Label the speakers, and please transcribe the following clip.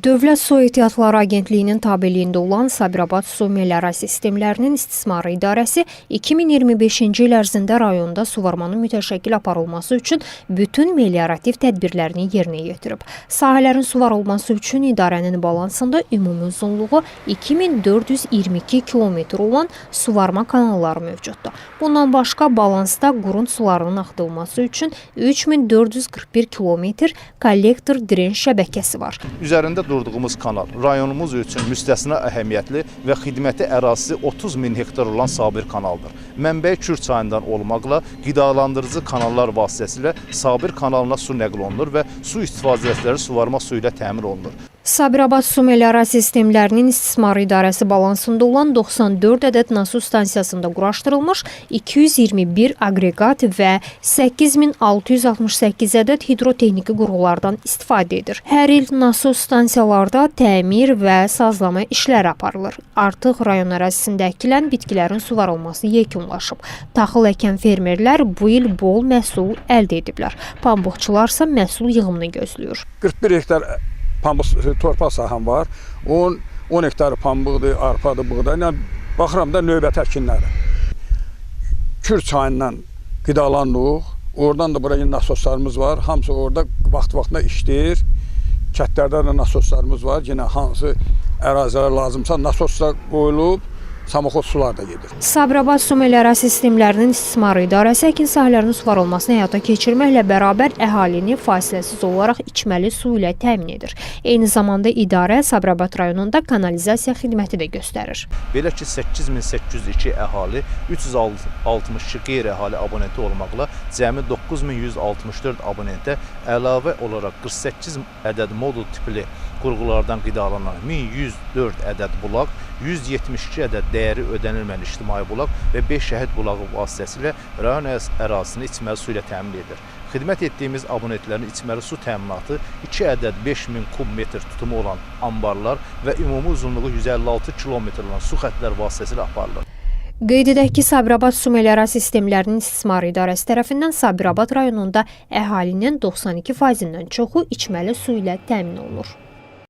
Speaker 1: Dövlət Su Ehtiyatları Agentliyinin tabeliyində olan Sabirabad Su Meliorasiya Sistemlərinin İstismarı İdarəsi 2025-ci il ərzində rayonda suvarmanın mütəşəkkil aparılması üçün bütün meliorativ tədbirlərini yerinə yetirib. Sahələrin suvarılması üçün idarənin balansında ümumi uzunluğu 2422 kilometr olan suvarma kanalları mövcuddur. Bundan başqa balansda qurunt sularının axıdılması üçün 3441 kilometr kollektor dren şəbəkəsi var.
Speaker 2: Üzərində durduğumuz kanal rayonumuz üçün müstəsna əhəmiyyətli və xidməti ərazisi 30 min hektar olan Sabir kanaldır. Mənbəyi Kür çayından olmaqla qidalandırıcı kanallar vasitəsilə Sabir kanalına su nəql olunur və su istifadəçiləri suvarma suyu ilə təmin olunur.
Speaker 1: Sabirabad Su Meliorasiya Sistemlərinin İstismarı İdarəsi balansında olan 94 ədəd nasos stansiyasında quraşdırılmış 221 aqreqat və 8668 ədəd hidrotexniki qurğulardan istifadə edir. Hər il nasos stansiyalarda təmir və sazlama işləri aparılır. Artıq rayon ərazisində əkilən bitkilərin suvarılması yekunlaşıb. Taxıl əkən fermerlər bu il bol məhsul əldə ediblər. Pambıqçılar isə məhsul yığımını gözləyir.
Speaker 3: 41 hektar pambıq torpaq sahəm var. 10 10 hektar pambıqdır, arpadır, buğday. Yəni baxıram da növbəti əkinlərə. Kür çayından qidalanırıq. Oradan da bura yenə nasoslarımız var. Hamısı orada vaxt-vaxtında işləyir. Kəndlərdə də nasoslarımız var. Yenə hansı ərazilər lazımsa nasoslar qoyulub, samoxod sular da gedir.
Speaker 1: Sabirabad Su Meliorasiya Sistemlərinin İstismarı İdarəsi əkin sahələrinin suvarılmasını həyata keçirməklə bərabər əhalini fasiləsiz olaraq içməli su ilə təmin edir. Eyni zamanda idarə Sabirabad rayonunda kanalizasiya xidməti də göstərir.
Speaker 2: Belə ki, 8802 əhali, 362 qeyri-əhali abonenti olmaqla cəmi 9164 abonentə əlavə olaraq 48 ədəd modul tipli qurğulardan qidalanan 1104 ədəd bulaq, 172 ədəd dəyəri ödənilməyən ictimai bulaq və 5 şəhid bulağı vasitəsilə rayon ərazisini içməli su ilə təmin edir. Xidmət etdiyimiz abonentlərin içməli su təminatı 2 ədəd 5000 kub metr tutumu olan anbarlar və ümumi uzunluğu 156 kilometr olan su xətləri vasitəsilə aparılır.
Speaker 1: Qeyd edək ki, Sabirabad Su Meliorasiya Sistemlərinin İstismarı İdarəsi tərəfindən Sabirabad rayonunda əhalinin 92%-dən çoxu içməli su ilə təmin olunur.